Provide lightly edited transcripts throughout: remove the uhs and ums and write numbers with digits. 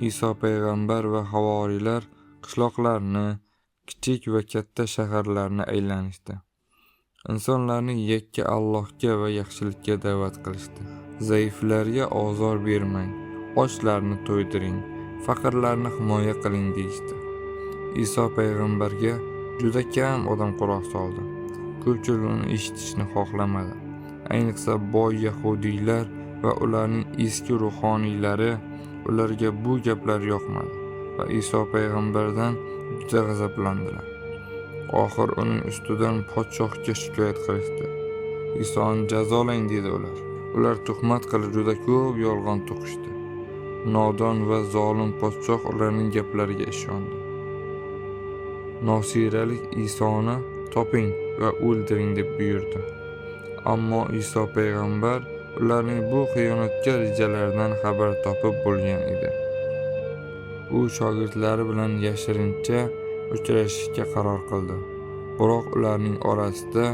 Iso payg'ambar va havoriylar qishloqlarni, kichik va katta shaharlarni aylanishdi. Insonlarni yakka Allohga va yaxshilikka da'vat qilishdi. Zaiflarga ozor bermang, ochlarni to'ydiring, faqirlarni himoya qiling deyishdi. Iso payg'ambarga juda kam odam quloq soldi. Ko'pchilik uni eshitishni xohlamadi. Ayniqsa boy yahudiylar va ularning eski ruhoniylari, ularga bu gaplar yoqmadi va Iso payg'ambardan juda g'azablandilar. Oxir uning ustidan podshohga shikoyat qilishdi. Isoni jazolang, dedi ular. Ular tuhmat qilib juda ko'p yolg'on to'qishdi. Nodon va zolim podshoh ularning gaplariga ishondi. Nosiralik Isoni toping va o'ldiring deb buyurdi. Ammo Iso payg'ambar ularning bu xiyonatkor rejalaridan xabar topib bo'lgan edi. U shogirdlari bilan yashirincha uchrashishga qaror qildi. Biroq ularning orasida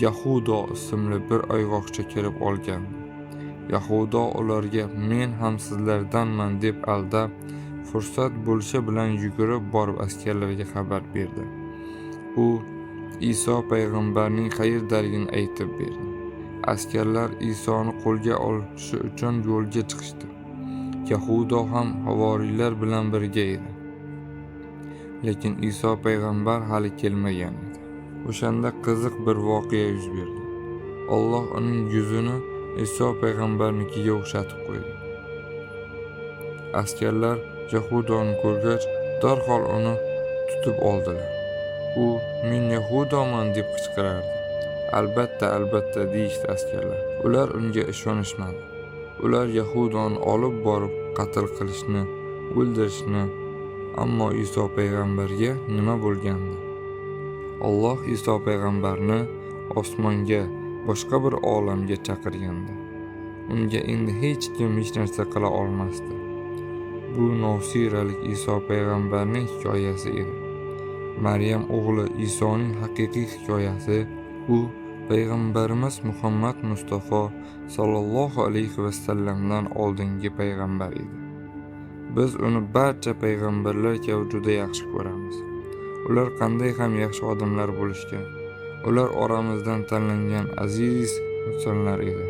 Yahudo ismli bir ayg'oqchi kirib olgandi. Yahudo ularga men ham sizlardanman deb aldab, fursat bo'lishi bilan yugurib borib askarlarga xabar berdi. U Iso payg'ambarning qayerdaligini aytib berdi. Askarlar Isoni qo'lga olishi uchun yo'lga chiqishdi. Yahudo ham havoriylar bilan birga edi. Lekin Iso payg'ambar hali kelmagan edi. O'shanda qiziq bir voqea yuz berdi. Alloh uning yuzini Iso payg'ambarnikiga o'xshatib qo'ydi. Askarlar Yahudoni ko'rgach, darhol uni tutib oldilar. U "Men Yahudoman" deb qichqirardi. "Albatta, albatta", deyishdi askarlar. Ular unga ishonishmadi. Ular Yahudoni olib borib qatl qilishni, o'ldirishni, ammo Iso payg'ambarga nima bo'lgandi? Alloh Iso payg'ambarni osmonga, boshqa bir olamga chaqirgandi. Unga endi hech kim hech narsa qila olmasdi. Bu nosiralik Iso payg'ambarning hikoyasi edi. Maryam o'g'li Isoning haqiqiy hikoyasi u payg'ambarimiz Muhammad Mustafa sallallohu alayhi vasallamdan oldingi payg'ambar edi. Biz uni barcha payg'ambarlar kabi juda yaxshi ko'ramiz. Ular qanday ham yaxshi odamlar bo'lishgan. Ular oramizdan tanlangan aziz insonlar edi.